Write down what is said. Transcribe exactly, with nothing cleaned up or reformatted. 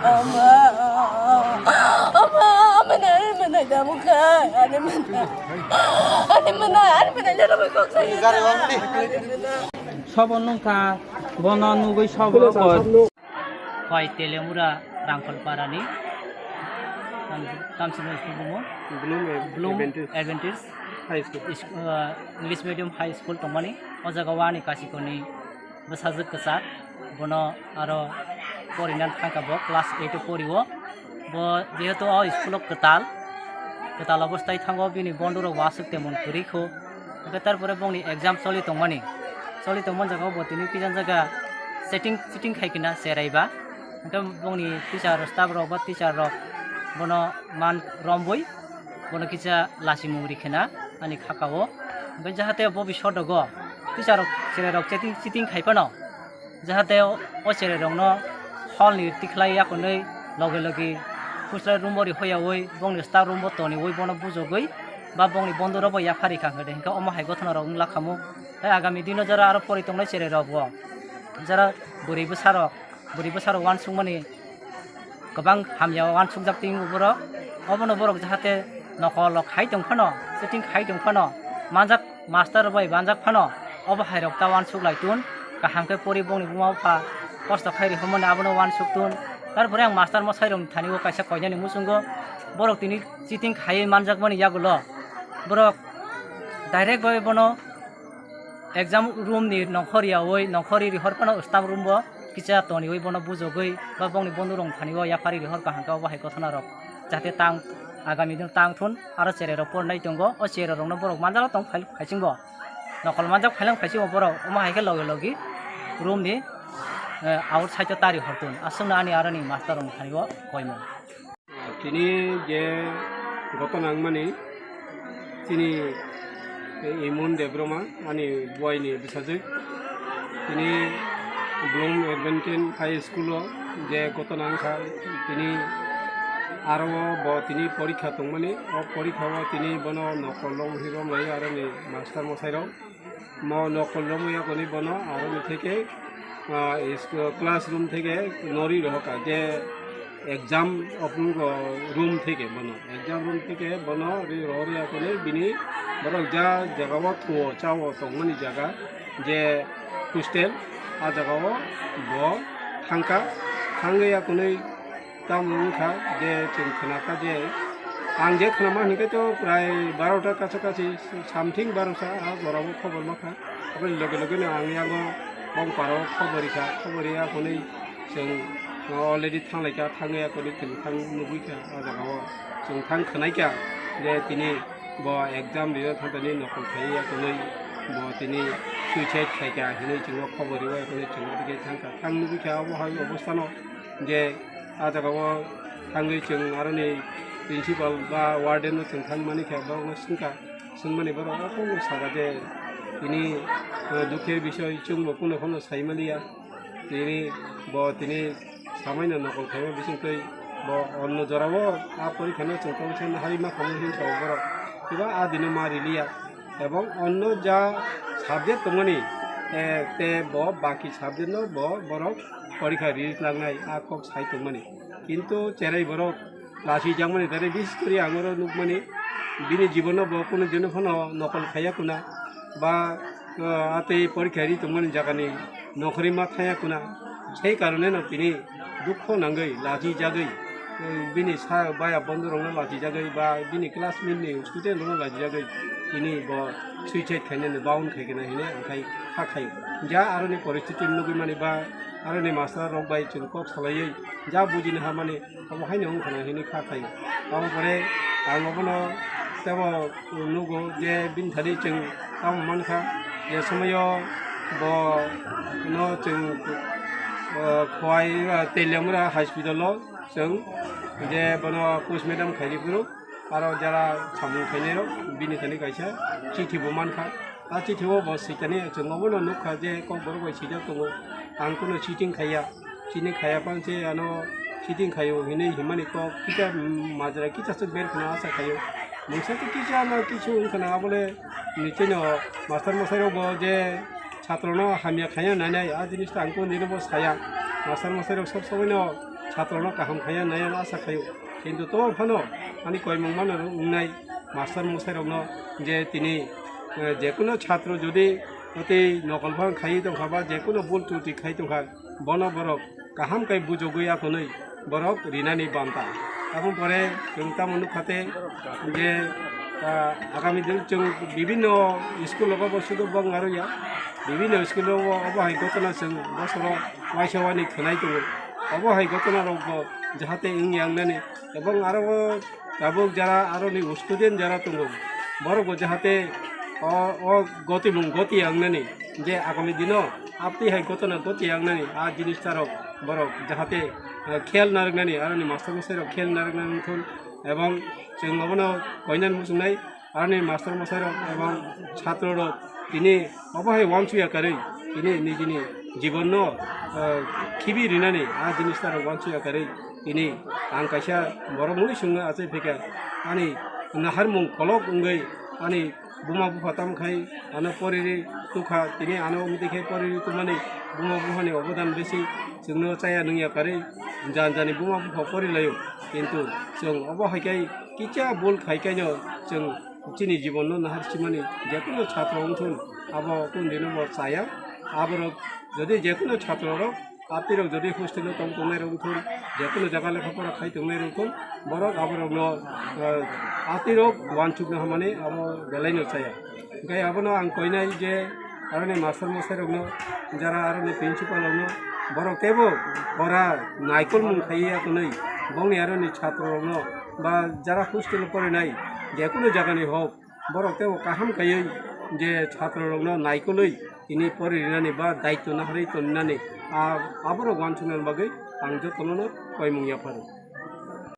Ama, ama, ama, ani mana damu kai, ani mana, ani mana, ani mana jara bai kok sai. Sobo nungkha, bono nugui sobo koi. Koi Telemura Rangkholparani, tam-, tamsino school bumo. Bloom Bloom Adventist Adventist High School. Is-, uh, English Medium High School tongmani. O jaga o ani kasikorni bwsajwk kwchar, bono aro porina thangkha bo class eight o porio. Bo jehetu o school o kwtal, kwtal obostai thango bini bondhurok wasuk temon kwrwi kho. Hwnkhe tarpore bongni exam choli tongmani, choli tongmani jaga o bo tini kisa jaga chatting, chatting khai khna cherai ba. Hwnkhe bongni teacher staff rok ba teacher rok bono man rombui bono kisa lachimung ri khna ani khaka o. Hwnkhe jahate bo bisodogo teacher rok cherai rok chatting, chatting khai phano. Jahate o, o cherai rokno hall ni tikhlai yakunwi loge loge hustlai room bo ri hoyawi bongni staff room bo toniwi bono bujogwi ba bongni bondhurok bo yaphari kha hwnkhe de hwnkhe omo hai gothona rok wng lakhamu. Tei agami dino jara aro pori tongnai cherai rok bo jara bwrwi bwsa rok, bwrwi bwsa rok uansukmani kwbang hamya uansukjak twi wngkha borok. Obono borok jahate nokol rok khai tong phano, chatting khai tong phano, manjak master bai manjak phano, obo hai rok ta uansuk lai tun. Kaham khe pori bongni buma bupha kosto khai rihormani abono uansuk tun. Tarpore ang master mwsai rokni thani o kaisa koinani muchungo borok tini chatting khaiwi manjakmani yagulo borok direct bai bono exam room ni nongkhor yawi nongkhor ri rihor phano staff room bo kisa toniwi bono bujogwi ba bongni bondhurok thani o yaphari rihor kaham khe obo hai gothona rok jahate tang agami dino tang thun aro cherai rok pornai tongo o cherai rokno borok manjalo tong phai-, phaichingbo nokol manjak phailang phaichingbo borok omo hai khe logi logi room ni, eh, outside o tari hor tun aswkno ani aroni master rok thani o koimung. Tini je gotona wngmani chini Imun Debbarma ani buaini bwsajwk. Tini Bloom Adventist High School o je gotona wngkha tini aro bo tini porikha tongmani o porikha o tini bono nokol romwi romlai aroni master mwsai rok. Mo nokol romwi yakoni bono aroni theke, ah, is-, classroom theke nori rohoka je exam room theke bono, exam room theke bono ri rohor yakoni bini borok ja jaga o thuo chao tongmani jaga je hostel, a jaga o bo thangkha, thangwi yakoni Tamo wngkha je chwng khwnakha je, ang je khwnama hwnkhe to prai barota kacha kachi something barota a jorao khobor makha. Aboni loge loge no ang yago bongparo khobor rikha, khobor ya hwnwi chwng already thanglaikha, thangwi akorni chwng thang nugwikha a jagao. Chwng thang khwnaikha je tini bo exam rina thangtani nokol khaiya hwnwi bo tini suicide khaikha hinwi chwngno khobor riwi hwnwi chwng thangkha. Thang nugwikha obo hai obostano. Je a jagao thangwi chwng aroni principal ba warden no chwng thangmani khe borokno swngkha, swngmani borok okhorno saka je tini, eh, dukher bisoi chwngbo kunu phano saimaliya. Tini bo tini samaino nokol khaima bisingtwi bo onno jorao a porikhano chwng tongwi thangna hari ma khamwi hinwi sao borok. Eba a dino ma riliya. Ebong onno ja subject tongmani, eh, te bo baki subject no bo borok porikha ri langnai a kok sai tongmani. Kintu cherai borok lachijakmani tare bises kori ang oro nukmani bini jibono bo kunu dino phano nokol khaiya kuna ba, eh, atwi porikha ri tongmani jagani nokhorwi ma thangya kuna. Sei karone no tini dukho nangwi, lachijagwi, eh, bini sa baya bondhu rokno lachijagwi ba bini classmate ni student rokno lachijagwi tini bo suicide khainani bound khaikhe na hinwi ang khai kha khaio. Ja aroni poristiti nugwi mani ba aroni master rok bai chwng kok salaiwi ja bujini hamani obo haino wngkha na hinwi kha khaio. Abo pore ang obono tebo nugo je bini thani chwng tamo mankha je somoyo bo no chwng, o, Khowai, o, Teliamura hospital o chwng je bono postmortem khairi phuru aro jara samung khainai rok bini thani kaisa chithi bo mankha. A chithi o bo swikani chwng obono nukha je kokborok bai swijak tongo, ang kunu cheating khaiya. Chini khaya pang se ano cheating khayo hinwi himani kok kisa, mm, majra kisa se ber khna asa khayo. Mungsa khe kisa no kisu wng khna abole nichino master mosai rok bo je chhatro no hamya khaya nai nai a jinis ta ang kunu dino bo saya. Master mosai rok sob somoi no chhatrorokno kaham khaiya naiya asa khaio. Kintu to phano ani koimung mano wngnai master mwsairokno je tini, eh, jekuno chhatro jodi oti nokol phang khaiwi tongkha ba jekuno bul truti khai tongkha, bono borok kaham khe bujogwi akonwi borok rinani banta. Aboni pore chwng tamo nukha tei je, ah, agami din chwng bibinno school o bo sudu bang aro ya, bibinno school o obo hai gotona chwng bosoro waisa wani khwnai tongo. Obo hai gotona rok bo jahate wngya wngnani ebong aro o tabuk jara aroni student jara tongo, borok bo jahate o, o gotimung goti ya wngnani, je agami dino aptwi hai gotona goti ya wngnani, a jinis tarok borok jahate, eh, khel narwknani, aroni master mwsai rok khel narwknani wngthun, ebong chwng obono koinani muchungnai, aroni master mwsai rok ebong chhatro rok tini obo hai uansukya karwi tini nijini jibonno, eh, khibi rinani a jinis tarok uansukya karwi tini ang kaisa borok mui swngo achai phaikha, ani naharmung kolok wngwi ani buma bupha tamo khai ano poriri tukha, tini ano wngtwi khai poriri tongmani buma buphani obodan besi chwngno chaya nungya karwi jani jani buma bupha porilaio, kintu chwng obo hai khai kisa bul khai kaino chwng chini jibonno nahar simani jekuno chhatro wngthun abo kundino bo chaya, aborok jodi jekuno chhatro rok Atirok jodi hostel o tong tongnai rok wngthun, jekunu jaga lekha pora khai tongnai rok wngthun, borok aborokno, eh, atirok uansukna hamani abo belai no chaya. Hingke abono ang koinai je aroni master mwsai rokno, jara aroni principal rokno, borok teibo pora naikolmung khaiya tonwi bongni aroni chhatro rokno ba jara hostel o porinai jekunu jagani hok, borok teibo kaham khaiwi je chhatro rokno naikolwi tini pori rinani ba daityo naharwi tonnani, a, aborok uansuknani bagwi ang jotono no koimung yapharo.